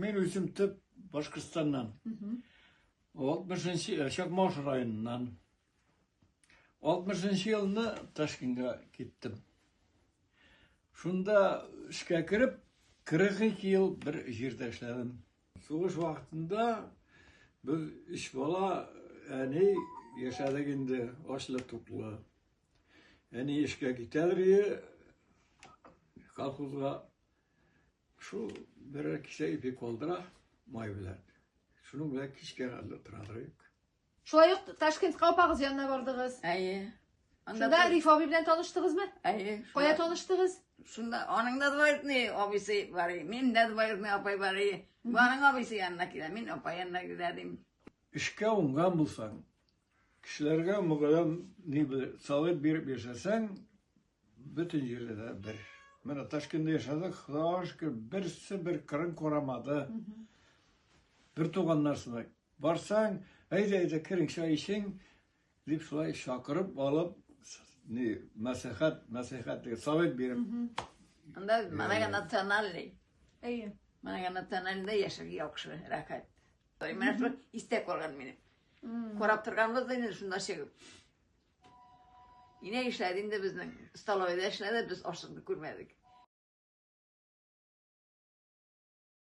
Мин үзем төп Башкортстаннан. 60-нчы Чакмаш районыннан. 60 елны Ташкентка киттем. Шунда эшкә кереп, 42 ел бер җирдә эшләдем. Сугыш вакытында без өч бала, әни яшәдек инде ачлы-туклы. Әни эшкә китәдер иде, колхозга. Шул берәр кисә ипи калдыра май белән. Шуның белән кичкә хәтле торадыр идек. Шулай ук Ташкентка апагыз янына бардыгыз. Әйе. Анда Шунда Риф абый белән таныштыгызмы? Әйе. Кая таныштыгыз? Шунда аның да двоюродный абыйсы бар иде. Минем дә двоюродный апай бар иде. Бу аның абыйсы янына килә, мин апай янына килә дим. Эшкә уңган булсаң, кешеләргә мөгалләм ни совет биреп яшәсәң, Бөтен җирдә дә бер. Менә Ташкентта яшәдек, Худага шөкер, берсе бер кырын карамады. Бер туганнар сымак. Барсаң, әйдә, әйдә, керең, чәй эчең, дип шулай чакырып алып, ни, мәсәхәт, мәсәхәт дигән совет биреп. Анда многонациональный. Әйе. Многонациональныйда яшәргә яхшы, рәхәт. Менә шул истә калган минем. Карап торганбыз да инде шунда чыгып. Инә эшләде инде безнең. Столовыйда эшләде, без ашлыкны күрмәдек.